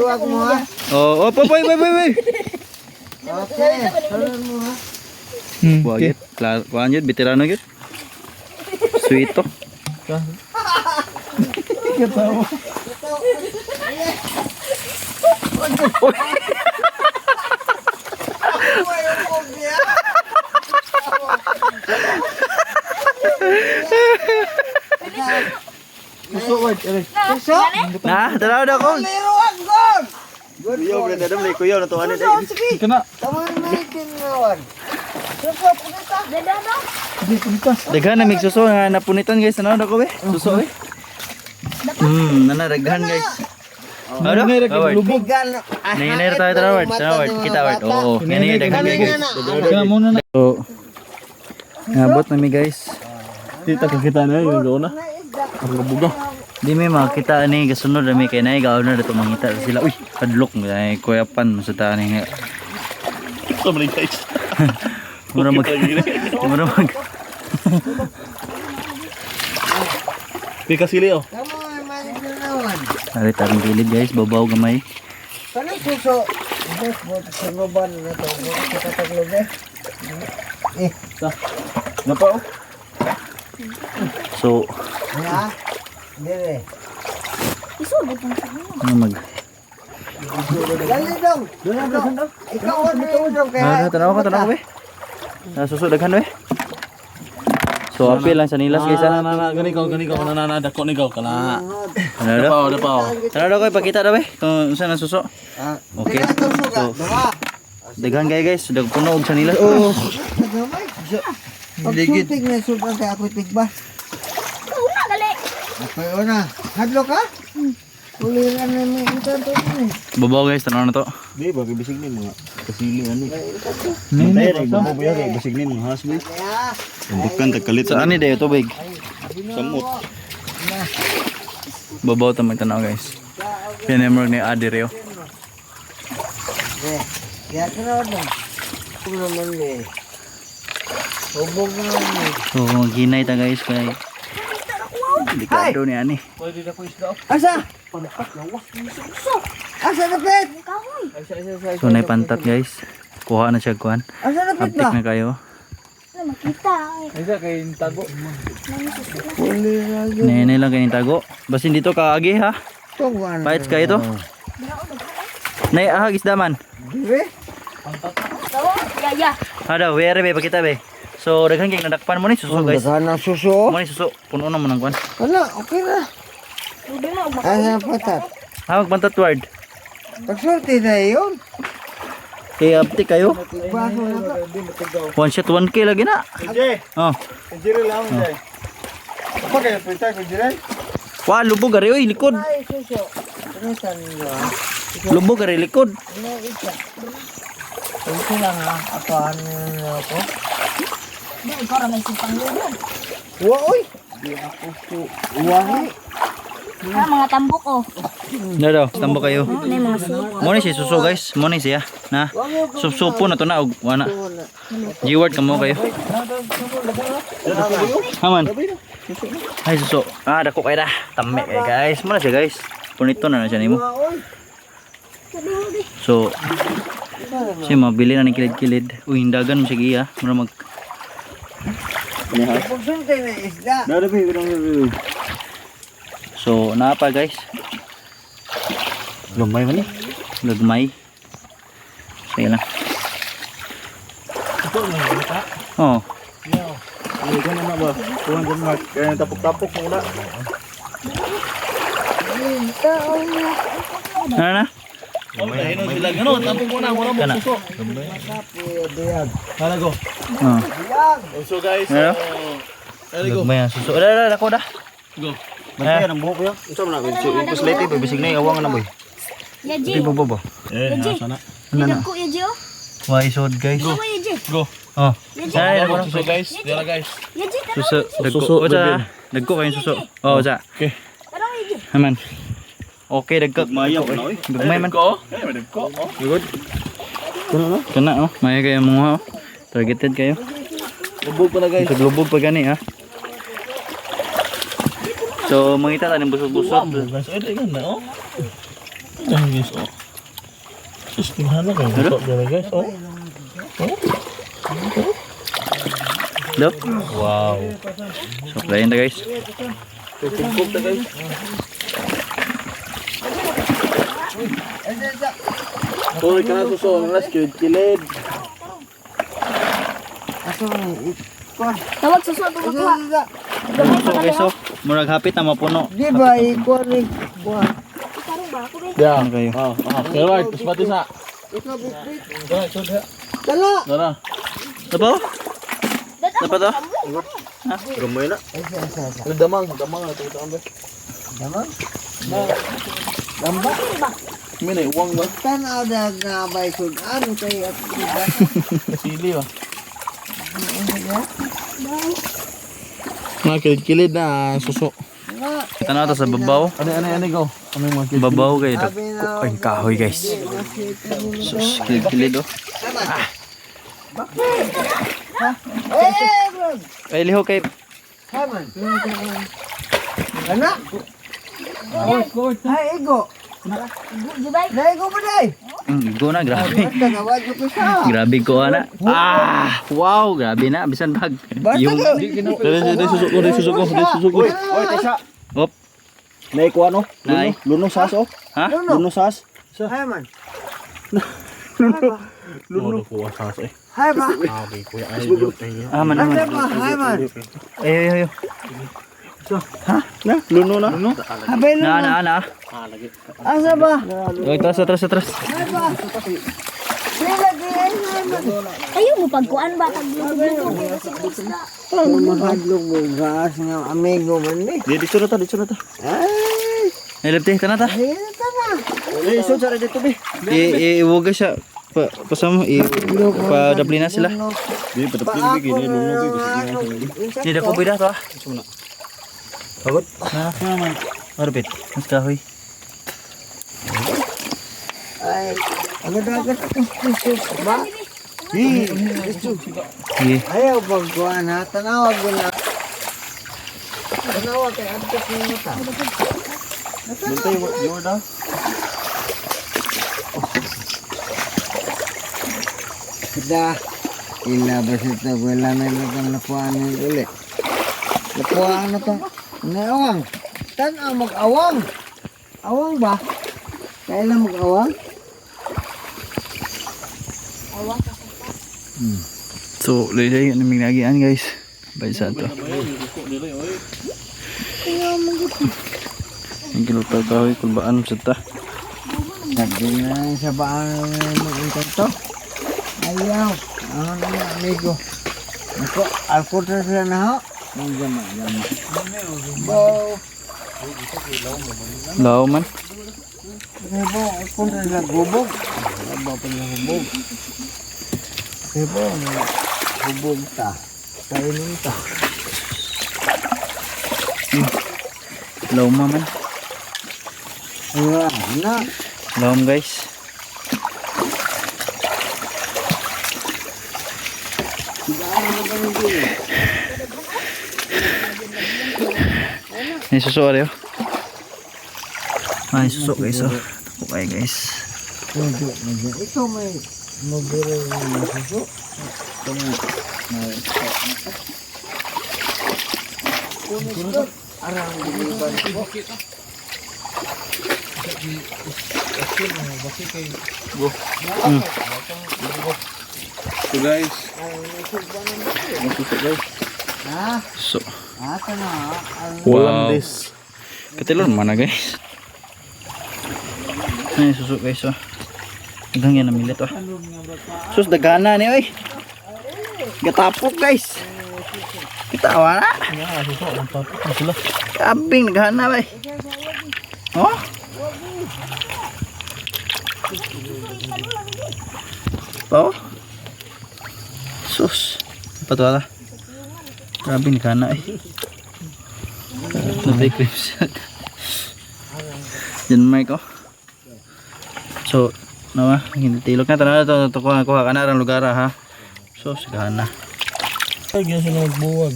Liwag mo ha. Oh, oh, popoy, poy, poy, poy. Okay. Salon mo ha. Wagit, klaro, kuan yun, veterano yun. Sweet to. Suso? Na, tanaw na ko. Liwag gog! Kuya, brother, adam lay kuya na to ani. Suso, sige. Kana. Tama na kinawan. Suso, punita. Daghan na mig suso nga napunitan guys, tanaw na ko be. Suso be. Nana daghan guys. Ano? Howard. Lubog. Bigan. Nanginay tayo tara Howard. Tara Howard, kita Howard. Oo, ngani daghan guys. Kana muna na. So, ngabot na mi guys. Di ta kakita na yung gauna. Ang buga. Di mi makita ani gasunod ami kay nay gauna dito mangita sila. Uy, kadlok mo ay kuya pan mo sa tani nga. Sorry guys. Mura mag Di kasili oh. Tama na kinawan. Arit ang gilid guys, babaw gamay. Kanang suso. Bus, bus, sa luban na to. Bus, sa kataglob eh. Eh, Napa oh. So, ha? Dire. ano mag Dali dong. Dong. Ikaw ano yung dong kaya. Ah, tanaw ka, tanaw ka be. Nasuso daghan be. So, apil lang sa nilas guys Na ha. na na gani ko gani ko na na na dako ni ko kana. Ano daw? Dapa oh, dapa oh. Tanaw daw ko ipakita daw be kung saan ang suso. Ah, Okay. Teka, suso ka. So, Duha. daghan kayo guys, dag puno og sa nilas. Oh. Nagamay. Pagsultig na sultan kay ako tigba. Una gali. Ako'y una. Hadlo ka? Uliran na may intanto ni. Babaw guys, tanaw na to. Di ba gibisig ni mga kasili ano. Nini, Matay ra mo ba kay bisig ni mga hasbi. Kaya, Bukan tagkalit Sa ani dayo tubig. Samot. Babaw ta magtanaw guys. Pinemrog ni Adi Rio. eh, kaya tanaw na. Hubog naman eh. Hubog naman eh. So, maghinay ta guys kay Delikado ni ani. Asa? Asa na pet? Kahoy. So, naipantat guys. Kuha na siya kuhan. Asa na pet Aptik ba? na kayo. Wala makita. Isa kay tago. Uliran yun. Nene lang kayo tago. Basin dito kaagi ha. Tungguan. Paits kayo to. Nay ahag isda man. Dire? Ya ya. Ada, where be pakita be. So daghan kay nadakpan mo ni suso guys. Daghan ang suso. Mo ni suso puno na mo ng kuan. Wala, okay na. Ubi mo og Asa na patat? Ha magpantat ward. Pagsulti na yun. Kay aptik kayo. Tigbaso na ka. One shot 1K lagi na. Jay, Oh. jere lang jay. Pa kay pita ko jere. Wa lubog ari oy likod. Ay, suso. Pinutan ninyo ha. Lubog ari likod. Ano isa? Ito lang ha. Ako ano na ako. Di ikaw ra may simpang lulo. Wa oy. Di ako su. Wa. Ah, mga tambok oh. Na daw, tambo kayo. Oh, may mga suso. Mo ni si suso guys, mo ni siya na. Supsupo na to na og wana. G-word kamo kayo. Haman. Ay suso. Ah, dako kay da. Tame kay guys. Mo na siya guys. Punito na na siya nimo. Wa oy. So, siya mabili na ng kilid-kilid. Uy, hindagan mo siya giya. Mura mag... Pagsulti na isda. Dara be, birang be. So, naa pa guys. Gamay man ni. Gagmay. Sige lang. Oo. Oh. Ay ganun na ba? Kuan dyan mark. Kaya tapok-tapok mo na. Ano na? Ay no sila gano tapok mo na wala mo Kana. suso. Biyag. Hala go. Oo. So guys, Ano? There go. Gagmay ang suso. Wala, wala, ako da. Go. Bantay ang buhok ya. Unsa man na yung slate boy bisig na awang na boy. Ya Di Ji. ba ba ba? Eh, asa na. Ano na? Dagko ya Ji oh. Why isod guys? Sama ya Ji. Go. Oh. Ya Ji. Ay, dako na. Suso guys, dira guys. Ya Ji, tanaw Suso. ya Ji. Dagko. Suso, O, sa. baby. Dagko kayong suso. Oh, sa. Okay. Tanaw ya Ji. Haman. Okay, dagko. Gagmay ang na oy. Gagmay man. Ko. Eh, may dagko. Oh. Good. Kana oh. May kayo mga oh. Targeted kayo. Lubog pa na guys. Taglubog pa gani ha. So, mangita ta ng busot-busot. Guys, ay di ganda oh. Ayan guys, oh. Sus, tingnan na kayo. Gusto dyan guys, oh. Dok. Wow. So, lain na, guys. Tugtog ta, guys. Uy, kana suso, ang last kilid kilid. Aso man ikuan. Tawag suso ito makuha. Gamay So pa guys, kayo. oh, murag hapit na mapuno. Di ba ikuan ni kuan? Itarong ba ako eh? Yeah. Ano kayo? Oh, oh. Kaya right, tapos pati sa. Ikaw bitbit. Dala. Dara. Dapaw? Dada, Dapat to? Gamay na. Asa asa asa. Ano damang, damang na ito ba? Damang. Damba. May na uwang ba? Tanaw na na bay sudan kay at di ba? Sili ba? Mga kilid kilid na suso. Nga. Tanaw ta sa babaw. Ano ano ano go? Ano yung mga kilid? Babaw kayo. Sabi na. Ay, kahoy, guys. Sus, kilid-kilid oh. Eh, bro. Ay, liho kay Haman. Ana. Ay, igo. Gibay. Naigo ba day? Go na, grabe. Basta gawad ko sa. Grabe ko ana. Ah, wow, grabe na bisan bag. Basta ka. Dali dali suso ko, dali suso ko, dali suso ko. Oy, tesa. Op. Nay kuan oh. Nay. Luno sas oh. Ha? Luno. Luno sas. Haman. Luno ko sa eh. Hay ba? Ah, okay, kuya. Ay, ay, Ah, man, Asa man. ba? Hay man. Ay, ay, ay. Na, luno na. Luno? Habay Na, luno. na, na. Asa ba? Oy, atras, atras, atras. Hay ba? Sila di ay man. Ayaw mo pagkuan ba? Paglugog-lugog kayo sa isda. Ang mahadlok mo gas nga amigo man ni. Di dito na ta, dito na ta. Ay, Ay, labte, tana ta. sige na ta na. Eh, isod sa dito be. I iwoga siya. Pa pasamo i pa dapli na sila. Di patapin be gini luno be kasi Ni dako bida to ah. Pagod. Na, na man. Orbit. Mas kahoy. Ay, agad-agad ba? Sige. Ayaw pagkuan ha, tanawag ko na. Tanawag kay antok ni mata. Bantay your na. Kita ilabas ito, wala na itong nakuhaan ng uli. Nakuhaan na itong naawang. Tanaw mag-awang. Awang ba? Kailan mag-awang? So, laylay ano may nagian, guys. Bay sa to. Ang kilupa kahoy kulbaan sa ta. Sabi na sa baan ng engkanto. Ayaw. Ano na amigo. Ako, alkotra sila na ho. Ang jama, jama. Bo, Law man. bo, alkotra sila gubog. Aba pa na hubog. Bo, hubog ta. Kainin ta. Law man. Ayaw, na. Law, guys. May suso ariyo. Ay, suso guys oh. Tako kayo, guys. Medyo, medyo. Ikaw may mabiro ng masuso. Ito may may Kunis ko. Arang diliban ko. So guys. Suso guys. Ha? Suso. Ata na. Ang Walang Wow. this. Katilon man na, guys. Ay, suso guys oh. Daghang yan namilit oh. Sus, dagana ni oy. Gatapok, guys. Kita wala. Nga, suso, ang tapos na sila. Kabing naghana bay. Oh? Oh? Sus. Patwala. Grabe naghana eh. Natay cream shot. Yan Mike oh. So, nawa, hindi tilok na tanaw to to kuha kuha ka na rang lugar ah, ha. So, sigana. Ay, ganyan sila magbuwag.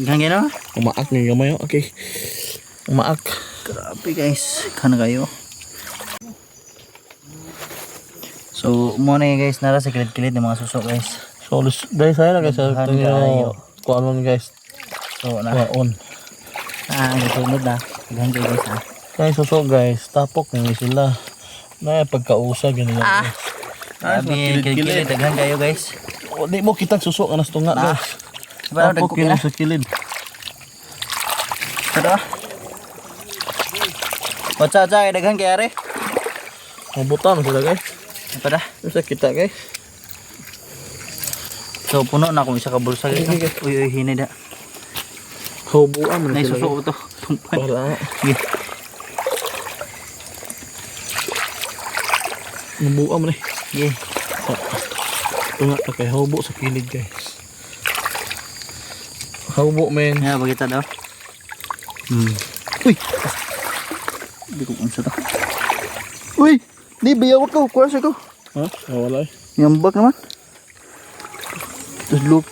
Hanggang na. Umaak ng gamay, oh. Okay. Umaak. Grabe, guys. Kana kayo. So, mo na guys, nara sa kilid-kilid ng mga suso, guys. So guys, ayun na guys. Daghan Ito kaayo. yung kuanon, guys. So, na. Kuaon. Ah, nasunod na. Daghan kayo, guys, ah. Guys, suso guys. Tapok na sila. Na pagkausa ganyan. Ah. Grabe, kilid-kilid. Daghan kayo, guys. O, di mo kitang suso ka tunga, Ah. guys. Parang Tapok dagko yun na. sa kilid. Ito ah. Otsa, otsa, daghan kay are. Mabutan sila, guys. Ito da. Sa kita, guys. So, puno na akong isa ka bulsa, guys, no? Uy, uy, hinay da. Hubuan man Nay sila, suso guys. ko to. Tumpan. Para Sige. mabuan man eh. Sige. Tunga ta kay hubo sa kilid, guys. Hubo, men. Nga, bagita daw. Uy! Hindi ko unsa to. Uy! Di, bayawak ko. Kuha sa ko. Ha? Ah, wala eh. Yambak naman. Tapos look.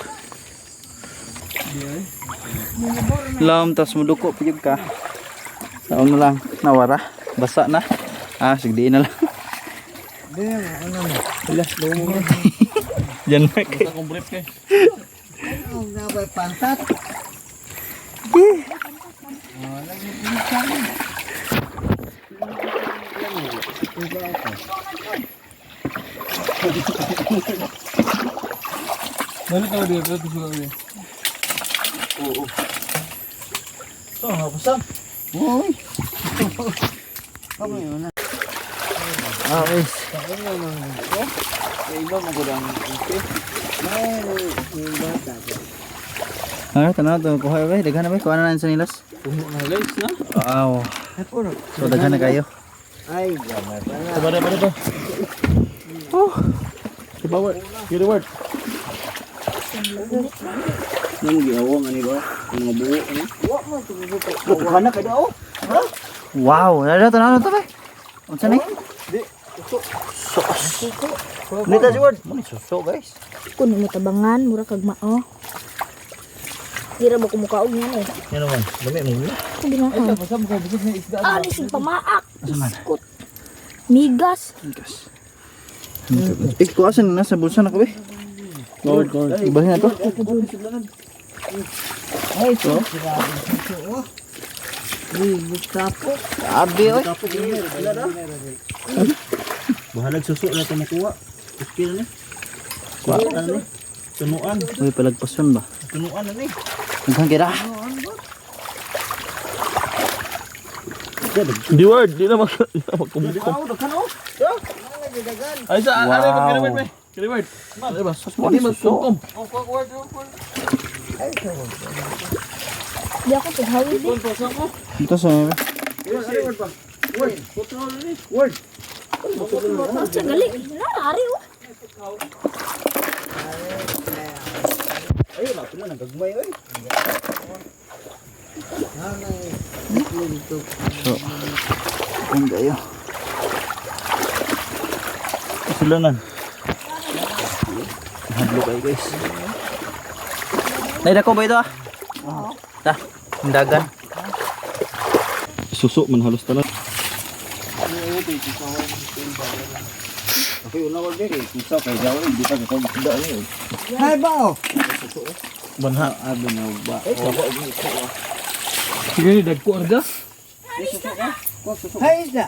Lam, tas muduko, piyog ka. Saon na lang. Nawara. Basa na. Ah, sige, na lang. Di mo, ano mo? Wala, lumo mo. Yan, Mark. Akong brief, guys. Ano nga ba pantat? Dali ka dito, dito sila dito. Oo. So, hapusan. Uy. Kami yun na. Ah, guys. Ano naman ko? Iba mo ko lang. May yung bata. Ah, tanaw to. Kuha ba? Daghan na ba? Kuha na na sa nilas. Puno na, guys, na. Wow. Ay, puro. So, daghan na kayo. Ay, gamay pa na. Diba, diba, diba? Oh. Diba, word. Get the word. Nang giawang ani ba? Ang mga buo ani. Daghan na kayo daw. Wow. Dala, tanaw na to ba? Unsa ni? Sos. Nita si Ward. Mo ni suso, guys. Kuno mo tabangan, mura kag mao. Di ra ba kumukaog niyan eh. Yan naman. Dami mo na. Ako ginahan. Ah, lisig pamaak. Iskot. Migas. Gas. Eh, kuha sa nasa bulsa na ko, be. Lord, Lord. Ibahin na to. Ay, ito. Oh. Uy, tapos. Abi, oy. Bahalag suso na ito makuha. Okay na ni. Kuha. Ano ni? Tunuan. Uy, palagpason ba? Tunuan na ni. Daghan kira. Di word, di na mag di na magkumukom. Ay sa Wow. ano ba kini word, may? Kini word. Ma, di ba? Di magkumkom. Di ako paghawid eh. Ito sa Sa gali. Nara, ari oh. So, daghan kayo. Sila nan. Hadlo kayo, guys. Nay, dako ba ito ah? Ta, dagan. Suso man halos tanan. Ay, bao. Banha. Abi na ba? Sige, dagko arga. Ay, isda.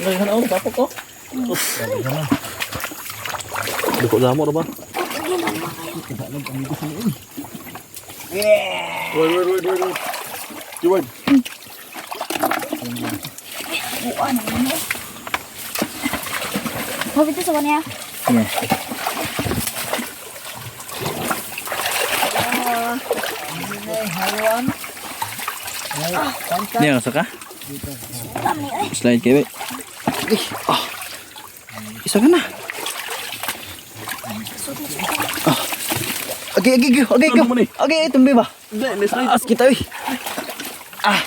Daghan ako tapok oh. Daghan. Dako damo ra ba? Word, word, word, word, word. Di word. Buwan naman eh. Mabit sa kanya. Yeah. Haluan. Ay, pantat. Di, nasa ka? Kami ay. Slide kayo, be. Eh, ah. Isa ka na. Ah. Okay, okay, okay, okay, Ano man eh? okay, tumbi ba? Hindi, slide. Taas kita, eh. Ah.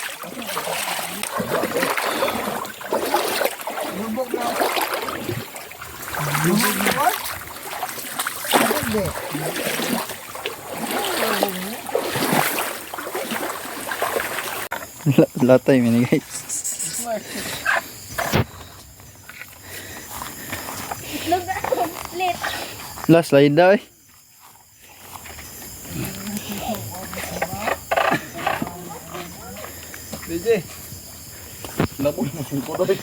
Latay, mini guys. Itlog na split. Last slide daw eh. DJ. Labo na sungkod oy.